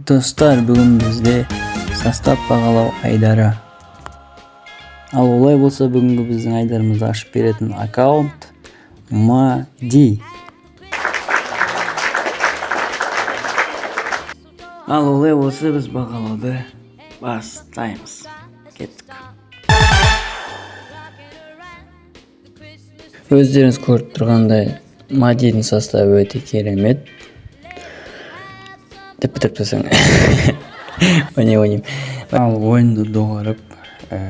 Достар, бүгін бізде состав бағалау айдары. Ал олай болса, бүгінгі біздің айдарымызды ашып беретін аккаунт Мади. Ал олай болса, біз бағалауды бастаймыз. Кеттік. Өздеріңіз көріп тұрғандай, Мадидің составы өте керемет деп бітіріп тастасаң, ойнай ойнаймын. Ал ойынды доғарып,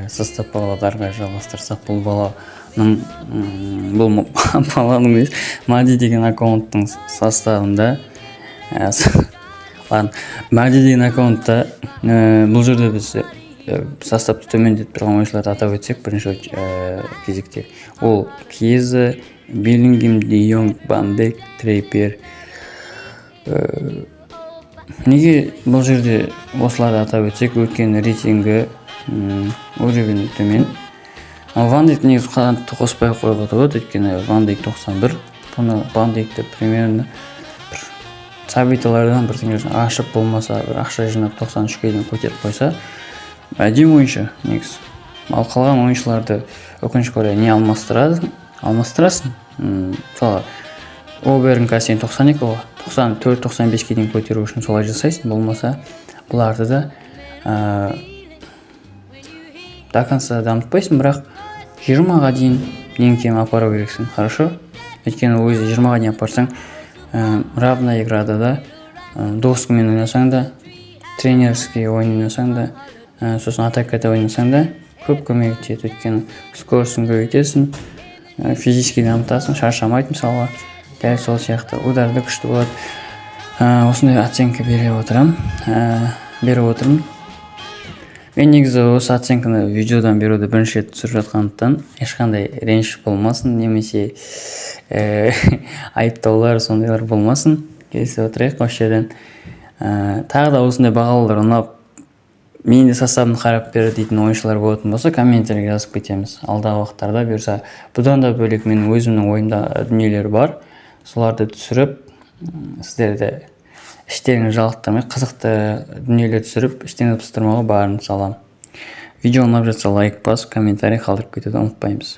состав бағалауды ары қарай жалғастырсақ, бұл баланың, бұл баланың емес, Мади деген аккаунттың составында, ладно, Мади деген аккаунтта, бұл жерде біз составты төмендетіп тұрған ойыншыларды атап өтсек, бірінші кезекте ол Кьеза, Беллингем, Де Йонг, Ван Дейк, Триппьер. Неге бұл жерде осыларды атап өтсек? Өйткені рейтингі, уровень төмен. Ал Ван Дейк негізі қатты қоспай ақ қоюға да болады, өйткені Ван Дейк 91. Бұны, Ван Дейкті, примерно бір событиялардан бірдеңе ашып, болмаса бір ақша жинап, 93-ке дейін көтеріп қойса, әдемі ойыншы негізі. Ал қалған ойыншыларды, өкінішке орай, не алмастырасың, алмастырасың. Мысалға, Оберн қазір сен 92 ғой, 94, 95-ке дейін көтеру үшін солай жасайсың. Болмаса бұларды да до конца дамытпайсың, бірақ 20-ға дейін ең кем апару керексің, хорошо? Өйткені ол кезде 20-ға дейін апарсаң, равная играда да, доскамен ойнасаң да, тренерский ойын ойнасаң да, сосын атакада ойнасаң да, көп көмегі тиеді. Өйткені скоростьін көбейтесің, физически дамытасың, шаршамайды. Мысалға, дәл сол сияқты удар да күшті болады. Осындай оценка бере отырамын, беріп отырмын. Мен негізі осы оценканы видеодан беруді бірінші рет түсіріп жатқандықтан, ешқандай реніш болмасын немесе айыптаулар, сондайлар болмасын, келісе отырайық осы жерден. Тағы да осындай бағалаулар ұнап, мен де составын қарап бер дейтін ойыншылар болатын болса, комментарийге жазып кетеміз. Алдағы уақыттарда, бұйырса, бұдан да бөлек менің өзімнің ойымда дүниелер бар, соларды түсіріп, сіздерді іштеріңізді жалықтырмай, қызықты дүниелер түсіріп, іштеріңізді пыстырмауға барымды саламын. Видео ұнап жатса, лайк басып, комментарий қалдырып кетуді ұмытпаймыз.